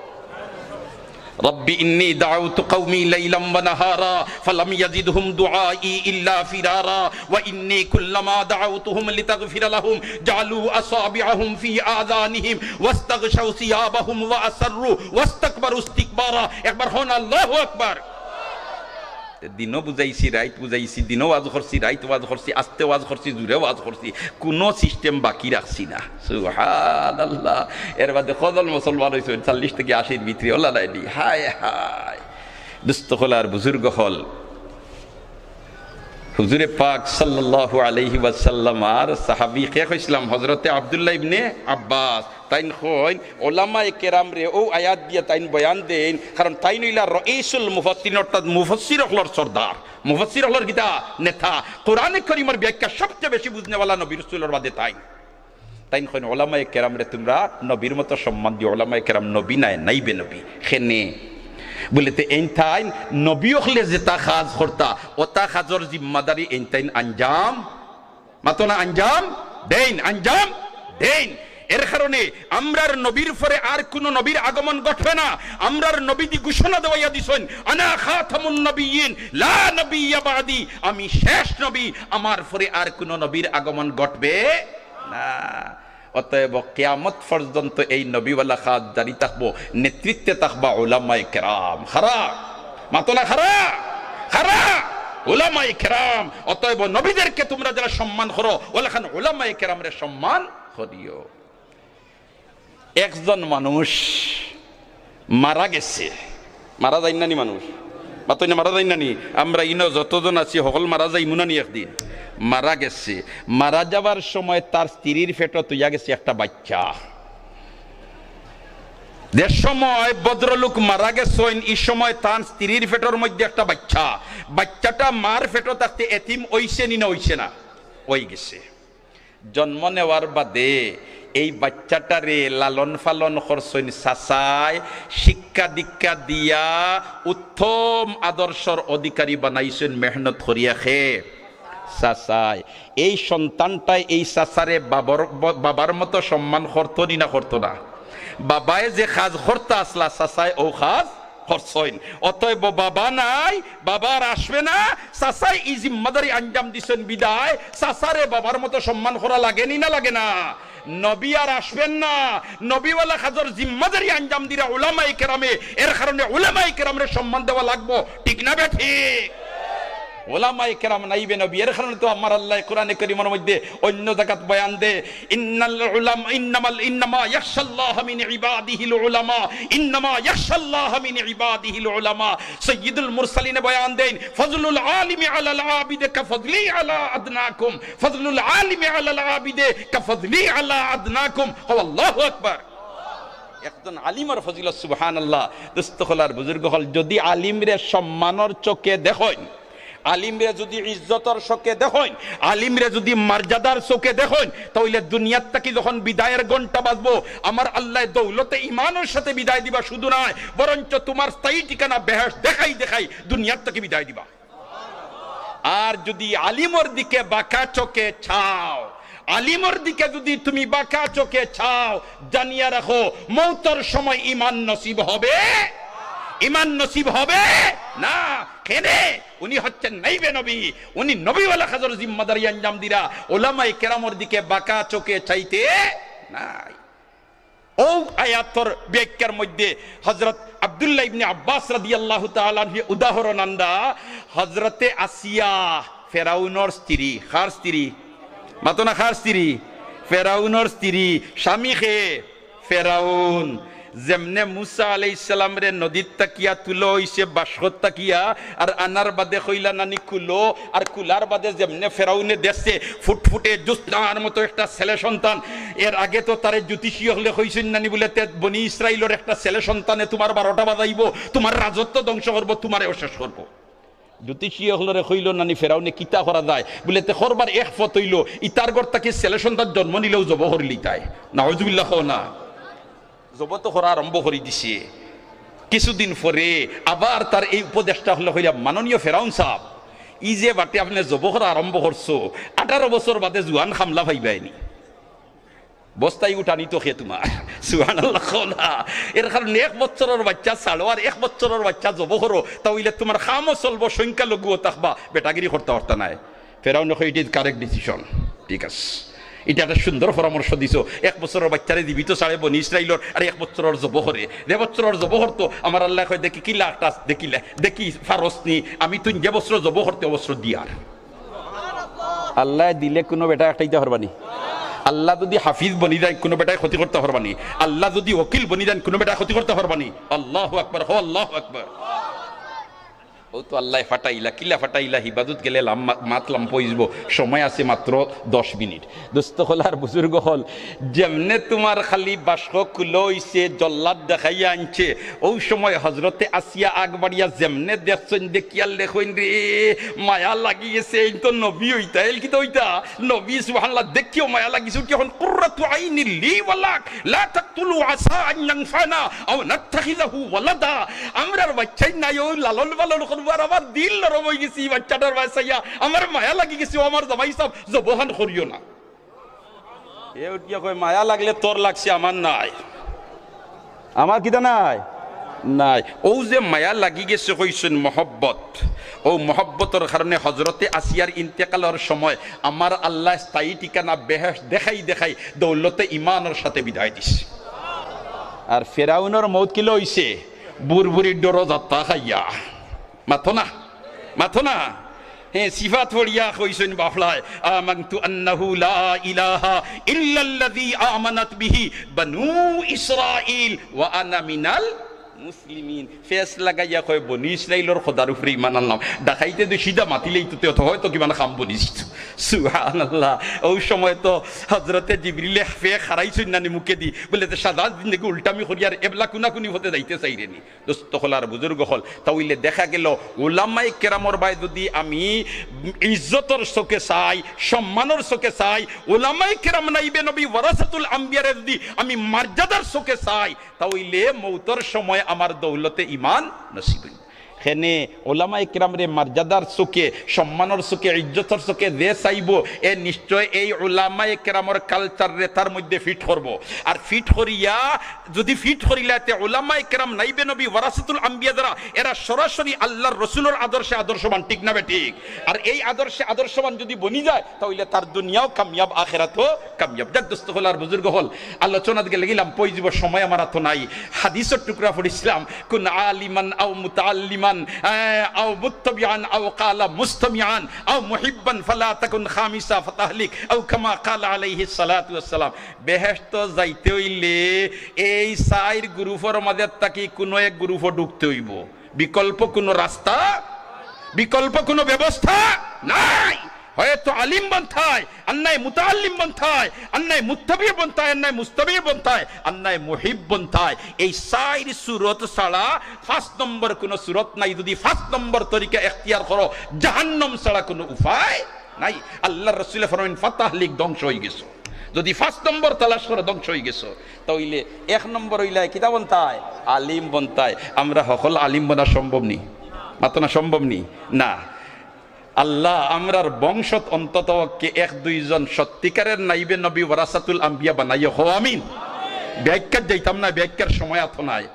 رب إني دعوت قومي ليلا ونهارا فلم يزدهم دعائي إلا فرارا وإني كلما دعوتهم لتغفر لهم جعلوا أصابعهم في آذانهم واستغشوا ثيابهم وأصروا واستكبروا استكبارا। একবার কউন আল্লাহু আকবার। তে দিনো বুঝাইছি, রাইত বুঝাইছি, দিনো ওয়াজ করছি, রাইত ওয়াজ করছি, আস্তে ওয়াজ করছি, জুরে ওয়াজ করছি, কুনু system বাকি রাখছি না। সুবহানাল্লাহ। এর বাদে কয়জন মুসলমান অইছইন? চল্লিশ থাকি আশির ভিতরে, অলা নায়নি? হায় হায়। দোস্ত অকল আর বুজুর্গ অকল, হুজুরে পাক সাল্লাল্লাহু আলাইহি ওয়াসাল্লাম আর সাহাবী কে কইছলাম? হযরতে আব্দুল্লাহ ইবনে আব্বাস। তাইন কইন, ওলামায়ে কেরামরে অউ আয়াত দিয়া তাইন বয়ান দেইন, কারণ তাইন অইলা রইসুল মুফাসসিরিন, অর্থাৎ মুফাসসির অকলর সর্দার। মুফাসসির অকলর কিতা? নেতা। কোরআনে করিমর ব্যাখ্যা সবচে বেশি বুঝনেওয়ালা নবী রসুলর বাদে তাইন। তাইন কইন, ওলামায়ে কেরামরে তুমরা নবীর মতো সম্মান দিও, ওলামায়ে কেরাম নবী নায়, নাইবে নবী। কেনে বুলে তে এইন তাইন নবী অকলে যেতা কাজ করতা, অতা কাজর জিম্মাদারি এইন তাইন আঞ্জাম মাতো না, আঞ্জাম দেইন, আঞ্জাম দেইন। এর কারণে আমরার নবীর পরে আর কুনু নবীর আগমন ঘটবে না। আমরার নবীজি ঘোষণা দেওয়াইয়া দিছইন, "আনা খাতামুন নবিয়্যিন, লা নাবিয়্যা বা'দি।" আমি শেষ নবী, আমার পরে আর কুনু নবীর আগমন ঘটবে না। অতএব কিয়ামত পর্যন্ত এই নবীওয়ালা কাজ জারি থাকবো, নেতৃত্বে থাকবা উলামায়ে কেরাম। কারা? মাতো না, কারা? কারা? উলামায়ে কেরাম। অতএব নবীদেরকে তুমরা যেলা সম্মান করো, অলাখান উলামায়ে কেরামরে সম্মান করিও। একজন মানুষ মারা গেছে, মারা যাইন না নি মানুষ? মাতইন না, মারা যাইন না নি? আমরা ইনো যতজন আছি, হকল মারা যাইমু না নি একদিন? মারা গেছে। মারা যাওয়ার সময় তার স্ত্রীর পেটো থইয়া গেছে একটা বাইচ্চা। যে সময় ভদ্রলোক মারা গেছইন, ই সময় তান স্ত্রীর পেটর মধ্যে একটা বাইচ্চা। বাইচ্চাটা মার পেটো থাকতে এতিম অইছে নি না অইছে না? অই গেছে। জন্ম নেওয়ার বাদে এই বাইচ্চাটারে লালন পালন করছইন চাচায়, শিক্ষা দীক্ষা দিয়া উত্তম আদর্শর অধিকারী বানাইছইন মেহনত করিয়া। কে? চাচায়। এই সন্তানটায় এই চাচারে বাবার, ব-, বাবার মতো সম্মান করতো নি না করতো না? বাবায় যে কাজ করতা আছলা, চাচায় অউ কাজ করছইন। অতএব বাবা নাই, বাবা আর আসবে না, চাচায় ই জিম্মাদারি আঞ্জাম দিছইন বিধায় চাচারে বাবার মতো সম্মান করা লাগে নি না লাগে না? নবী আর আসবেন না, নবীওয়ালা কাজর জিম্মাদারি আঞ্জাম দিরা উলামায়ে কেরামে, এর কারণে উলামায়ে কেরামরে সম্মান দেওয়া লাগবো, ঠিক না বেঠিক? ওলামায়ে কেরাম নাইবে নবী, এর কারণে তো আমার আল্লায় কোরআনে করিমর মধ্যে অইন্য জাগাত বয়ান দে, "ইন্নাল উলামা, ইন্নামাল, ইন্নামা ইয়াখশাল্লাহা মিন ইবাদিহিল উলামা, ইন্নামা ইয়াখশাল্লাহা মিন ইবাদিহিল উলামা।" সাইয়্যিদুল মুরসালিনে বয়ান দেন, "ফাজলুল আলিমি আলাল আবিদে কাফাজলি আলা আদনাকুম, ফাজলুল আলিমি আলাল আবিদে কাফাজলি আলা আদনাকুম।" কও আল্লাহু আকবার। একজন আলিমর ফজিলত, সুবহানাল্লাহ। দোস্ত অকল আর বুজুর্গ অকল, যদি আলিমরে সম্মানর চোখে দেখইন, আলিমরে যদি ইজ্জতর চোখে দেখইন, আলিমরে যদি মর্যাদার চোখে দেখইন, তা অইলে দুনিয়ার থাকি যখন বিদায়র ঘন্টা বাজবো, আমার আল্লায় দৌলতে ইমানর সাথে বিদায় দিবা শুধু নায়, বরঞ্চ তুমার স্থায়ী ঠিকানা বেহেশত দেখাই দেখাই দুনিয়ার থাকি বিদায় দিবা। আর যদি আলিমর দিকে বাঁকা চোখে চাও, আলিমর দিকে যদি তুমি বাঁকা চোখে চাও, জানিয়া রাখো, মৌতর সময় ইমান নসিব হবে, ইমান নসিব হবে না। কেনে? উনি হচ্ছেন নাইবে নবী, উনি নবীওয়ালা কাজর জিম্মাদারি আঞ্জাম দিরা, ওলামায়ে কেরামর দিকে বাঁকা চোখে চাইতে নাই। অউ আয়াতর ব্যাখ্যার মধ্যে হযরত আব্দুল্লাহ ইবনে আব্বাস রাদিয়াল্লাহু তাআলা আনহু উদাহরণ আনরা, হযরতে আসিয়া, ফেরাউনর স্ত্রী, কার স্ত্রী? মাতো না, কার স্ত্রী? ফেরাউনর স্ত্রী। স্বামী কে? ফেরাউন। যেমনে মুসা আলাইহিস সালামরে নদীর থাকিয়া তুলো অইছে বাস্কত থাকিয়া, আর আনার বাদে কইলা নানি কুলো, আর কুলার বাদে যেমনে ফেরাউনে দেখছে ফুটফুটে জোছনার মতো একটা ছেলে সন্তান, এর আগে তো তারে জ্যোতিষী অকলে কইছইন নানি বুলে, "তে বনি ইসরাইলর একটা ছেলে সন্তানে তুমার বারোটা বাজাইবো, তুমার রাজত্ব ধ্বংস করবো, তুমারেও শেষ করবো।" জ্যোতিষী অকলরে কইলো নানি ফেরাউনে, "কিতা করা যায়?" বুলে, "তে করবার এক পথ অইলো, ইতার ঘর থাকি ছেলে সন্তান জন্ম নিলেউ জবো করিলিতায়।" নাউজুবিল্লাহ কও না। জবো তো করা আরম্ভ করি দিছে। কিছুদিন পরে আবার তার এই উপদেষ্টা অকলে কইলা, "মাননীয় ফেরাউন সাব, ই যে বাটে আপনে জবো করা আরম্ভ করছো, আঠারো বছর বাদে জুয়ান কামলা পাইবায়নি। বস্তায় উঠানি তো কে তুমার।" সুবহানাল্লাহ কও না। এর কারণে এক বছরর বাইচ্চা ছাড়ো আর এক বছরর বাইচ্চা জবো করো, তা অইলে তুমার কামও চলবো, সংখ্যালঘুও থাকবা, বেটাগিরি করতা পারতা নায়। ফেরাউনে কয়, "It is correct decision।" ঠিক আছে, ইটা একটা সুন্দর পরামর্শ দিছো। এক বছরর বাইচ্চারে জীবিত ছাড়ে বনি ইসরাইলর, আর এক বছরর জবো করে। যে বছরর জবো করতো, আমার আল্লায় কয়, "দেখি কিলা একটা দেখিলে, দেখি পারস নি, আমি তুই যে বছর জবো করতে, অ বছর দিয়ার।" আল্লায় দিলে কুনু বেটায় আটকাইতা পারবা নি? আল্লাহ যুদি হাফিজ বনি যায়, কুনু বেটায় ক্ষতি করতা পারবা নি? আল্লাহ যুদি উকিল বনি যায়, কুনু বেটায় ক্ষতি করতা পারবা নি? আল্লাহু আকবার, কও আল্লাহু আকবার। অউ তো আল্লায় ফাটাইলা, কিলা ফাটাইলা, হিবাদত গেলে লাম-, মাত লাম্বা অইযিবো, সময় আছে মাত্র দশ মিনিট। দোস্ত অকল আর বুজুর্গ অকল, যেমনে তুমার খালি বাস্ক কুলো অইছে, জল্লাদ দেখাইয়া আনছে, অউ সময় হজরতে আসিয়া আগ বাড়িয়া যেমনে দেখছইন, দেখিয়া লেখইন, "রে, মায়া লাগি গেছে, এইন তো নবী অইতা, এইন কিতা অইতা? নবী, সুবহানাল্লাহ, দেখিও মায়া লাগিছে।" উঠি কইন, "কুররাতু আইনিন লি ওয়া লাক, লা তাকতুলু আসা আন ইয়ানফানা আও নাত্তাখিযাহু ওয়ালাদা।" আমরার বাইচ্চাইন নাই, অউ লালন পালন করবো, আর আমার দিল নরম অইগেছে ই বাইচ্চাটার বায় চাইয়া, আমার মায়া লাগি গেছে, ও আমার জামাই সাব, জবো খান করিও না। এ উঠিয়া কয়, "মায়া লাগলে তোর লাগছে, আমার নাই।" আমার কিতা নাই? নাই। অউ যে মায়া লাগি গেছে কইছইন মহব্বত, অউ মহব্বতর কারণে হজরতে আসিয়ার ইন্তেকালর সময় আমার আল্লায় স্থায়ী ঠিকানা বেহেশত দেখাই দেখাই দৌলতে ইমানর সাথে বিদায় দিছে। আর ফেরাউনর মউত কিলা অইছে? বুরবুরির ডরো জাত্তা খাইয়া। মাতো না, মাতো না। হে, সিফাত পড়িয়া কইছইন বাফলায়, "আমানতু আন্নাহু লা ইলাহা ইল্লাল্লাযী আমানাত বিহি বানু ইসরাঈল ওয়া আনা মিনাল মুসলিমিন।" ফেস লাগাইয়া কয়, "বনি ইসরাইলর খোদার উপরে ইমান আনলাম।" ডাকাইতে তো সিধা মাতিলেই তো, তে তো হয়তো কিমান কাম বনি যিত। সুবহানাল্লাহ। অউ সময় তো হজরতে জিবরিলে ফে খাড়াইছইন নানি মুখেদি, বুলে, "তে সারা জিন্দেগি উল্টামি করিয়ার এবলা কুনাকুনি পথে যাইতে চাইরে নি।" দোস্ত অকল আর বুজুর্গ অকল, তা অইলে দেখা গেল, উলামায়ে কেরামর বায় যুদি আমি ইজ্জতর চোখে চাই, সম্মানর চোখে চাই, উলামায়ে কেরাম নাইবে নবী ওয়ারাসাতুল আম্বিয়ারে যুদি আমি মর্যাদার চোখে চাই, তা অইলে মউতর সময় আমার দৌলতে ইমান নসিব অইবো। কেনে উলামায়ে কেরামরে মর্যাদার চোখে, সম্মানর চোখে, ইজ্জতর চোখে যে চাইবো, এ নিশ্চয় এই উলামায়ে কেরামর culture রে তার মধ্যে fit করবো। আর fit করিয়া যুদি fit করিলায় তে উলামায়ে কেরাম নাইবে নবী ওয়ারাসাতুল আম্বিয়া যারা, এরা সরাসরি আল্লার রসুলর আদর্শে আদর্শবান, ঠিক না বেঠিক? আর এই আদর্শে আদর্শবান যুদি বনি যায়, তা অইলে তার দুনিয়াও কামিয়াব, আখেরাতও কামিয়াব। যাক দোস্ত অকল আর বুজুর্গ অকল, আলোচনাত গেলে গেলাম, পইযিবো সময় আমার আতো নাই। হাদিসর টুকরা পড়ছিলাম, "কুন আলিমান আও মুতাআল্লিমান আও মুত্তাবিআন আও ক্বালা মুস্তামিআন আও মুহিব্বান ফালা তাকুন খামিসা ফাতাহলিক আও কামা ক্বালা আলাইহিস সালাতু ওয়াস সালাম। বেহেশতো যাইতে অইলে এই চাইর গ্রুপর মাঝে থাকি কুনু এক গ্রুপো ঢুকতে অইবো। বিকল্প কুনু রাস্তা, বিকল্প কুনু ব্যবস্থা নাই। হয়তো আলিম বনতায়, আর নায় মুতাআল্লিম বনতায়, আর নায় মুত্তাবি বনতায়, আর নায় মুস্তামি বনতায়, আর নায় মুহিব বনতায়। এই চাইর সুরত ছাড়া পাঁচ নম্বর কুনু সুরত নাই। যুদি পাঁচ নম্বর তরিকা এখতিয়ার করো, জাহান্নাম ছাড়া কুনু উপায় নাই। আল্লার রসুলে ফরমাইন, "ফাতাহলিক, ধ্বংস অইগেছো।" যুদি পাঁচ নম্বর তালাশ করো, ধ্বংস অইগেছো। তা অইলে এক নম্বর অইলায় কিতা বনতায়? আলিম বনতায়। আমরা হকল আলিম বনা সম্ভব নি? মাতো না, সম্ভব নি? না। আল্লাহ, আমরার বংশত অন্তত পক্ষে এক দুইজন সত্যিকারের নাইবে নবী ওয়ারাসাতুল আম্বিয়া বানাইও, কও আমিন। ব্যাখ্যাত যাইতাম না, ব্যাখ্যার সময় আতো নাই।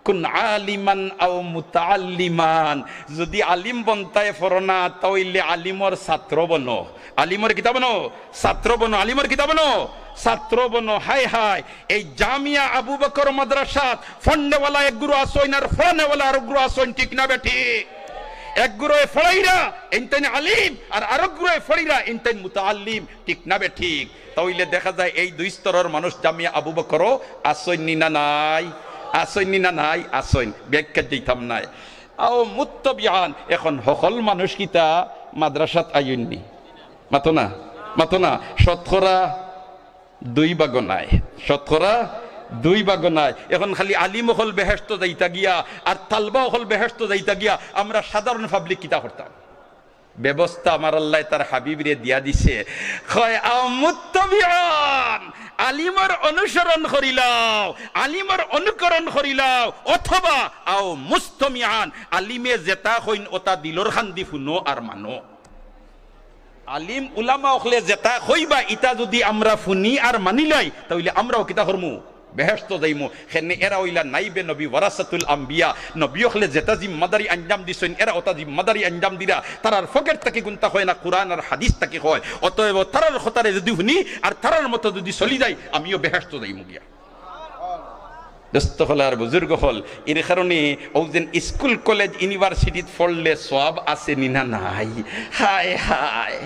কুন আলিমান আও মুতাআল্লিমান, যুদি আলিম বনতায় ফরো না, তা অইলে আলিমর ছাত্র বনো। আলিমর কিতা বনো? ছাত্র বনো। আলিমর কিতা বনো? ছাত্র বনো। হায় হায়, এই জামিয়া আবু বকর মাদ্রাসাত ফন্ডেওয়ালা এক গুরু আছইন আর ফড়ানেওয়ালা আরক গুরু আছইন, ঠিক না বেঠিক? এক গুরুয়ে ফড়াইরা ইনতাইন আলিম, আর আরক গুরুয়ে ফড়িরা ইনতাইন মুতাআল্লিম, ঠিক না বেঠিক? তা অইলে দেখা যায় এই দুই স্তরর মানুষ জামিয়া আবু বকরও আছইন নি না নাই? আছইন নি না নাই? আছইন। ব্যাখ্যাত যাইতাম নায়। আও মুত্তাবিআন, এখন হকল মানুষ কিতা মাদ্রাসাত আইন নি? মাতো না, মাতো না। শতকরা দুই ভাগও নায়, শতকরা দুই ভাগও নায়। এখন খালি আলিম অকল বেহেশতো যাইতা গিয়া আর তালবা অকল বেহেশতো যাইতা গিয়া, আমরা সাধারণ পাবলিক কিতা করতাম? ব্যবস্থা আমার আল্লায় তার হাবিবরে দিয়া দিছে। কয়, "আও মুত্তাবিআন, আলিমর অনুসরণ করিলাও, আলিমর অনুকরণ করিলাও, অথবা আও মুস্তামিআন, আলিমে যেতা কইন অতা দিলর কান্দি হুনো আর মানো।" আলিম উলামা অকলে যেতা কইবা, ইতা যুদি আমরা হুনি আর মানিলাই, তা অইলে আমরাও কিতা করমু? বেহেশতো যাইমু। কেনে এরা অইলা নাইবে নবী, ওয়ারাসাতুল আম্বিয়া। নবী অকলে যেতা জিম্মাদারি আঞ্জাম দিছইন, এরা অতা জিম্মাদারি আঞ্জাম দিরা। তারার পকেট থাকি কুন্তা কয় না, কুরআন আর হাদিস থাকি কয়। অতএব তারার কথারে যুদি হুনি আর তারার মতো যুদি চলি যাই, আমিও বেহেশতো যাইমু গিয়া। দোস্ত অকল আর বুজুর্গ অকল, এর কারণে অউ যেন স্কুল, কলেজ, ইউনিভার্সিটিত পড়লে সওয়াব আছে নি না নাই? হায় হায়,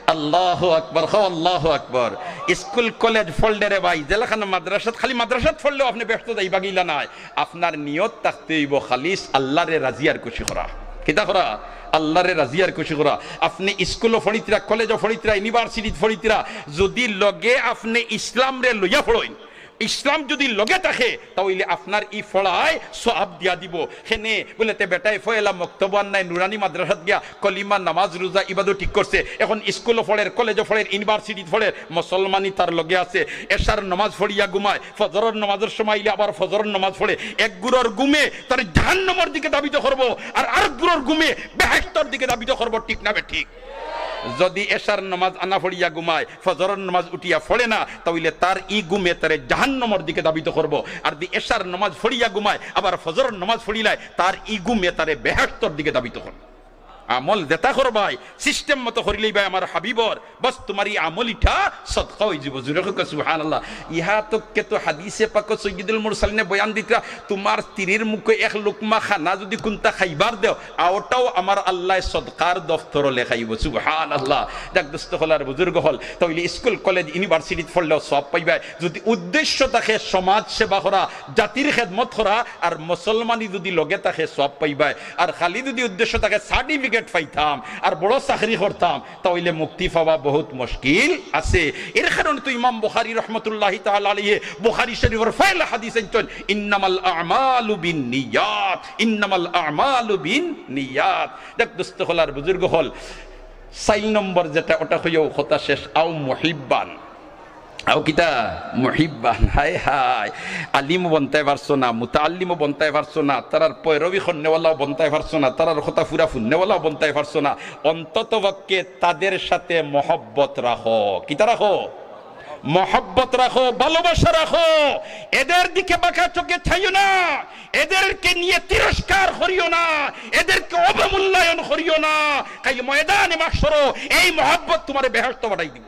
আল্লাহু আকবার, কও আল্লাহু আকবার। স্কুল, কলেজ পড়লে রে ভাই, যেলাখান মাদ্রাসাত, খালি মাদ্রাসাত পড়লেও আপনে বেহেশতো যাইবা গিলা নায়। আপনার নিয়ত থাকতে অইবো খালিস আল্লারে রাজি আর খুশি করা। কিতা করা? আল্লারে রাজি আর খুশি করা। আপনে স্কুলও পড়িতরা, কলেজও পড়িতরা, ইউনিভার্সিটিত পড়িতরা, যুদি লগে আপনে ইসলামরে লইয়া পড়ইন, ইসলাম যুদি লগে থাকে, তা অইলে আপনার ই পড়ায় সওয়াব দিয়া দিবো। কেনে বুলে, তে বেটায় পয়লা মক্তব আর নায়, নুরানি মাদ্রাসাত গিয়া কলিমা, নামাজ, রোজা, ইবাদত ঠিক করছে। এখন স্কুলও পড়ের, কলেজও পড়ের, ইউনিভার্সিটিত পড়ের, মুসলমানি তার লগে আছে। এশার নামাজ পড়িয়া ঘুমায়, ফজরর নামাজর সময় আইলে আবার ফজরর নামাজ পড়ে। এক গুরুর ঘুমে তারে জাহান্নামর দিকে ধাবিত করবো, আর আরক গুরুর ঘুমে বেহেশতর দিকে ধাবিত করবো, ঠিক না বেঠিক? যুদি এশার নামাজ আনা পড়িয়া ঘুমায়, ফজরর নামাজ উঠিয়া পড়ে না, তা অইলে তার ই ঘুমে তারে জাহান্নামর দিকে ধাবিত করবো। আর যুদি এশার নামাজ পড়িয়া ঘুমায়, আবার ফজরর নামাজ পড়িলায়, তার ই ঘুমে তারে বেহেশতর দিকে ধাবিত করবো। আমল যেতা করবায়, সিস্টেম মতো করিলাইবায় আমার হাবিবর, বস তুমার ই আমল ইটা সদকা অইযিবো। জুরে কউক্কা সুবহানাল্লাহ। ইহা তো কে তো হাদিসে পাকো সৈয়দুল মুরসালিনে বয়ান দিতরা, তুমার স্ত্রীর মুখো এক লুকমা খানা যুদি কুন্তা খাইবার দেও, অউটাও আমার আল্লায় সদকার দফতরো লেখাইবো। সুবহানাল্লাহ। যাক দোস্ত অকল আর বুজুর্গ অকল, তা অইলে স্কুল, কলেজ, ইউনিভার্সিটিত পড়লেও সওয়াব পাইবায়। যুদি উদ্দেশ্য থাকে সমাজ সেবা করা, জাতির খেদমত করা, আর মুসলমানি যুদি লগে থাকে সওয়াব পাইবায়। আর খালি যুদি উদ্দেশ্য থাকে সার্টিফিকেট পাইতাম আর বড় চাকরি করতাম, তা অইলে মুক্তি পাওয়া বহুত মুশকিল আছে। এর কারণে তো ইমাম বুখারী রহমতুল্লাহি তাআলা আলাইহি বুখারী শরীফর পয়লা হাদিস আনছইন, "ইন্নামাল আমালু বিন নিয়াত, ইন্নামাল আমালু বিন নিয়াত।" যাক দোস্ত অকল আর বুজুর্গ অকল, চাইর নম্বর যেটা, ওটা কইয়াউ কথা শেষ, আও মুহিব্বান। আও কিতা? মুহিব্বান। হায় হায়, আলিমও বনতায় পারছো না, মুতাআল্লিমও বনতায় পারছো না, তারার পয়রবি করনেওয়ালাও বনতায় পারছো না, তারার কথা পুরা হুননেওয়ালাও বনতায় পারছো না। অন্তত পক্ষে তাদের সাথে মহব্বত রাখো। কিতা রাখো? মহব্বত রাখো, ভালোবাসা রাখো। এদের দিকে বাঁকা চোখে চাইও না, এদেরকে নিয়ে তিরস্কার করিও না, এদেরকে অবমূল্যায়ন করিও না। কাইল ময়দানে মাহশরো এই মহব্বত তুমারে বেহেশতো পাঠাই দিবো।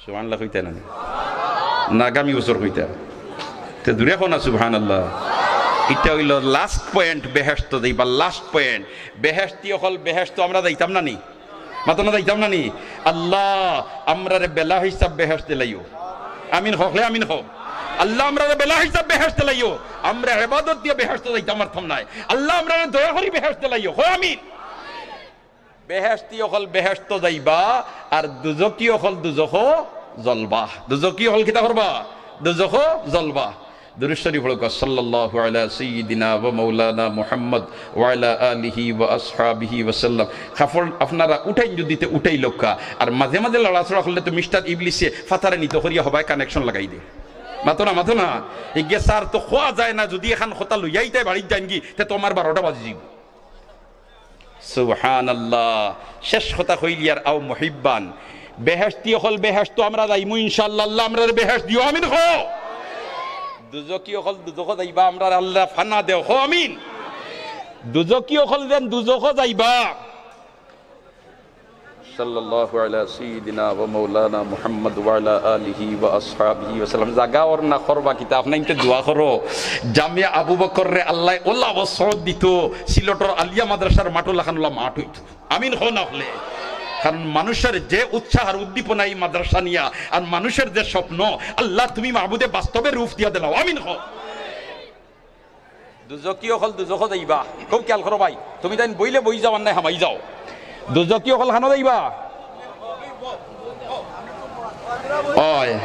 সুবহানাল্লাহ কইতা না? না, আগামী বছর কইতা। তে জুরে কও না সুবহানাল্লাহ। ইটা অইলো last point, বেহেশতো যাইবার last point। বেহেশতি অকল বেহেশতো আমরা যাইতাম না নি? মাতো না, যাইতাম না নি? আল্লাহ, আমরারে বেলা হিসাব বেহেশত দিলাইও। আমিন কও, কও আমিন কও। আল্লাহ, আমরারে বেলা হিসাব বেহেশত দিলাইও। আমরা ইবাদত দিয়া বেহেশতো যাইতাম পারতাম নায়। আল্লাহ, আমরারে দয়া করি বেহেশত দিলাইও। কও আমিন। বেহেশতি অকল বেহেশতো যাইবা, আর দুজকি অকল দুজখো জ্বলবা। দুজকি অকল কিতা করবা? দুজখো জ্বলবা। দুরূদ শরীফ পড়উক্কা, সাল্লাল্লাহু আলা সাইয়্যিদিনা ওয়া মাওলানা মুহাম্মদ ওয়া আলা আলিহি ওয়া আসহাবিহি ওয়া সাল্লাম। কাপড় আপনারা উঠাইন যুদি তে উঠাইলাউক্কা, আর মাঝে মাঝে লড়াচড়া করলে তো মিস্টার ইবলিসে ফাতারে নিতো করিয়া হবায় connection লাগাই দে। মাতো না, মাতো না। ইগে স্যার তো কওয়া যায় না, যুদি এখান কথা লইয়া ইতায় বাড়িত যাইনগি, তে তো আমার বারোটা বাজি যাইবো। সুবহানাল্লাহ। শেষ কথা কইলিয়ার, আও মুহিব্বান, বেহেশতি অকল বেহেশতো আমরা যাইমু ইনশাআল্লাহ। আল্লাহ, আমরারে বেহেশত দিও, আমিন কও। দুজকি অকল দুজখো যাইবা, আমরারে আল্লাহ ফানা দেও, কও আমিন। দুজকি অকল যেন দুজখো যাইবা। সাল্লাল্লাহু আলা সাইয়্যিদিনা ওয়া মাওলানা মুহাম্মদ ওয়া আলা আলিহি ওয়া আসহাবিহি ওয়া সাল্লাম। জাগা অর না, করবা কিতা? আপনাইন্তে দোয়া করো, জামিয়া আবু বকররে আল্লায় অলা বসত দিতো, সিলটর আলিয়া মাদ্রাসার মাঠো লাখান অলা মাঠ অইতো। আমিন কও না অকলে। কারণ মানুষর যে উৎসাহ আর উদ্দীপনা ই মাদ্রাসা নিয়া, আর মানুষর যে স্বপ্ন, আল্লাহ তুমি মাবুদে বাস্তবে রূপ দিয়া দিলাও। আমিন কও। দুজকি অকল দুজখো যাইবা। খুব খেয়াল করো ভাই, তুমি তাইন বইলে বই যাও, আর নায় হামাই যাও। দুজকি অকল খানো যাইবা? অয়।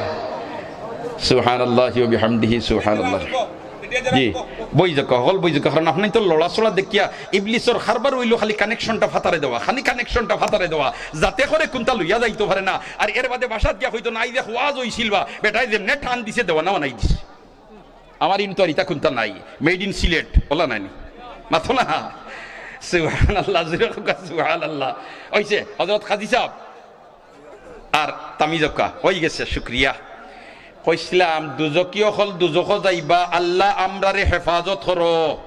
সুবহানাল্লাহি ওয়া বিহামদিহি, সুবহানাল্লাহ। জি, বই যাউক্কা, অকল বই যাউক্কা, কারণ আপনাইন তো লড়াচড়া দেখিয়া ইবলিসর কারবার অইলো খালি connectionটা ফাতারে দেওয়া, খালি connectionটা ফাতারে দেওয়া, যাতে করে কুনতা লইয়া যাইতো পারে না। আর এর বাদে বাসাত গিয়া কইতো না, "আইজ এক ওয়াজ অইছিল বা, বেটায় যেমনে টান দিছে, দেওয়ানা বানাই দিছে।" আমার ইন তো আর ইতা কুনতা নাই, made in সিলেট, অলা নায়নি? মাতো না। সুবহানাল্লাহ, জোরে কউক্কা, সুবহানাল্লাহ। অইছে, হযরত কাজী সাব। আর তামিজ অক্কা, অই গেছে, শুকরিয়া। কইছলাম, দুজকি অকল দুজখো যাইবা, আল্লাহ আমরারে হেফাজত করো।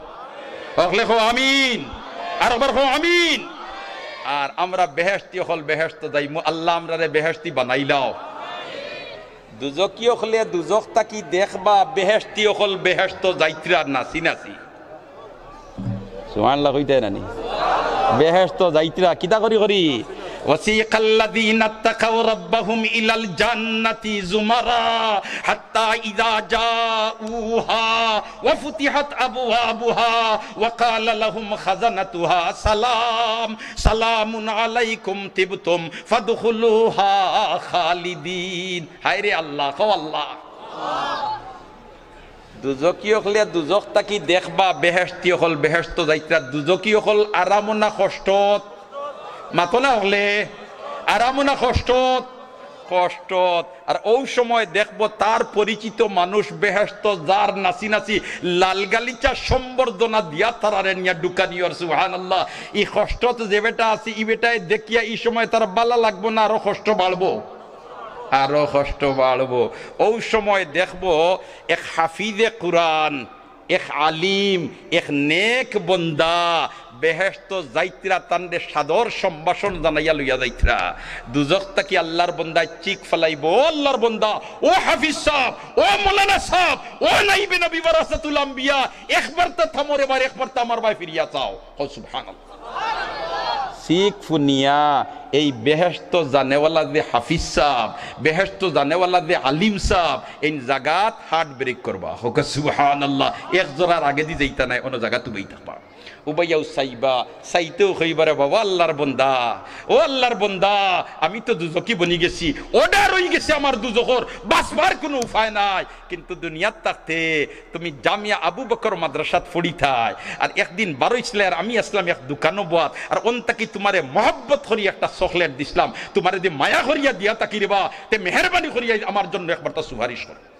অকলে কও আমিন। আর একবার কও আমিন। আর আমরা বেহেশতি অকল বেহেশতো যাইমু, আল্লাহ আমরারে বেহেশতি বানাইলাও। দুজকি অকলে দুজখ থাকি দেখবা, বেহেশতি অকল বেহেশতো যাইতরা নাচি নাচি। সুবহানাল্লাহ কইতায় নানি? বেহেশতো যাইতরা কিতা করি করি? وسيق الذين اتقوا ربهم إلى الجنة زمرا حتى إذا جاءوها وفتحت أبوابها وقال لهم خزنتها سلام سلام عليكم طبتم فادخلوها خالدين। হায়রে আল্লাহ, কও আল্লাহ। দুজকি অকলে দুজখ থাকি দেখবা, বেহেশতি অকল বেহেশতো যাইতরা। দুজকি অকল আরামো না কষ্টত? মাতো না অকলে, আরামো না কষ্টত? কষ্টত। আর অউ সময় দেখবো তার পরিচিত মানুষ বেহেশতো যার নাচি নাচি লাল গালিচা সম্বর্ধনা দিয়া তারারে নিয়া ঢুকানিয়র। সুবহানাল্লাহ। ই কষ্টত যে বেটা আছি, ই বেটায় দেখিয়া ই সময় তার বালা লাগবো না, আরো কষ্ট বাড়বো? আরো কষ্ট বাড়বো। অউ সময় দেখবো এক হাফিজে কুরআন, এক আলিম, এক নেক বন্দা বেহেশতো যাইতরা, তানরে সাদর সম্ভাষণ জানাইয়া লইয়া যাইতরা। দুজখ থাকি আল্লার বন্দায় চিক ফালাইবো, "ও আল্লার বন্দা, ও হাফিজ সাব, ও মৌলানা সাব, ও নাইবে নবী ওয়ারাসাতুল আম্বিয়া, একবার তা থামো রে ভাই, একবার তা আমার ভাই ফিরিয়া চাও।" কও সুবহানাল্লাহ। চিক ফুনিয়া এই বেহেশতো জানেওয়ালা যে হাফিজ সাব, বেহেশতো জানেওয়ালা যে আলিম সাব, এইন জাগাত heart break করবা। কউক্কা সুবহানাল্লাহ। এক জরার আগেদি যাইতা নায়, অনো জাগাত উবাই থাকবা। উবাইয়াউ চাইবা, চাইতেউ কইবা, "রে বাবা, আল্লার বন্দা, ও আল্লার বন্দা, আমি তো দুজখি বনি গেছি, order অই গেছে আমার দুজখর, বাঁচবার কুনু উপায় নাই।" কিন্তু দুনিয়াত থাকতে তুমি জামিয়া আবু বকর মাদ্রাসাত পড়িতায়, আর একদিন বারইছলায় আর আমি আছলাম এক দোকানো বওয়াত, আর অন থাকি তুমারে মহব্বত করি একটা চকলেট দিছলাম, তুমারে দি মায়া করিয়া দিয়া থাকি রে বা, তে মেহেরবানি করিয়া আমার জন্য একবার তা সুপারিশ করো।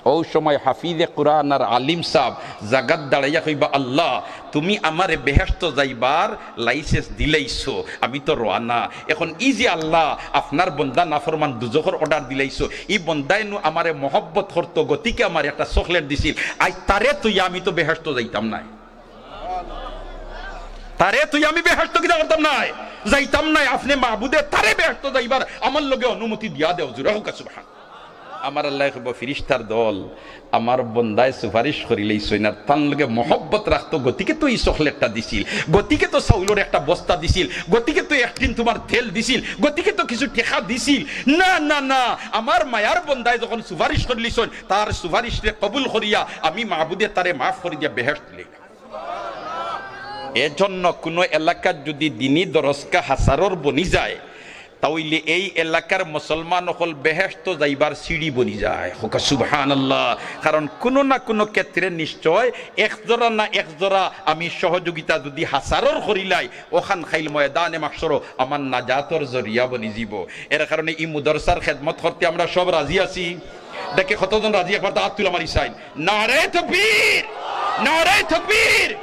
অউ সময় হাফিজে কুরআন আর আলিম সাব জাগাত দাঁড়াইয়া কইবা, "আল্লাহ, তুমি আমারে বেহেশতো যাইবার license দিলাইছো, আমি তো রওয়ানা। এখন ই যে আল্লাহ, আপনার বন্দা নাফরমান দুজখর order দিলাইছো, ই বন্দায় নু আমারে মহব্বত করতো, গতিকে আমারে একটা চকলেট দিছিল, আইজ তারে থইয়া আমি তো বেহেশতো যাইতাম নায়, তারে থইয়া আমি বেহেশতো কিতা করতাম নায়, যাইতাম নায়, আপনে মাবুদে তারে বেহেশতো যাইবার আমার লগে অনুমতি দিয়া দেও।" জোরে কউক্কা সুবহান। আমার আল্লায় কইবো, "ফিরিস্তার দল, আমার বন্দায় সুপারিশ করিলাইছইন, আর তান লগে মহব্বত রাখতো, গতিকে তো ই চকলেটটা দিছিল, গতিকে তো চাউলর একটা বস্তা দিছিল, গতিকে তো এক টিন তুমার তেল দিছিল, গতিকে তো কিছু টেকা দিছিল। না, না, না, আমার মায়ার বন্দায় যখন সুপারিশ করিলাইছইন, তার সুপারিশরে কবুল করিয়া আমি মাবুদে তারে মাফ করি দিয়া বেহেশত দিলাইলাম।" এজন্য কুনু এলাকাত যুদি দিনি দরসগা হাছারর বনি যায়, তা অইলে এই এলাকার মুসলমান অকল বেহেশতো যাইবার সিঁড়ি বনি যায়। কউক্কা সুবহানাল্লাহ। কারণ কুনু না কুনু ক্ষেত্রে নিশ্চয় এক জরা না এক জরা আমি সহযোগিতা যুদি হাছারর করিলাই, অখান কাইল ময়দানে মাহশরো আমার নাজাতর জরিয়া বনি যিবো। এর কারণে ই মুদরসার খেদমত করতে আমরা সব রাজি আছি। দেখি কতজন রাজি, একবার তো আত তুলা মারি চাইন। নারায়ে তাকবীর, নারায়ে তাকবীর।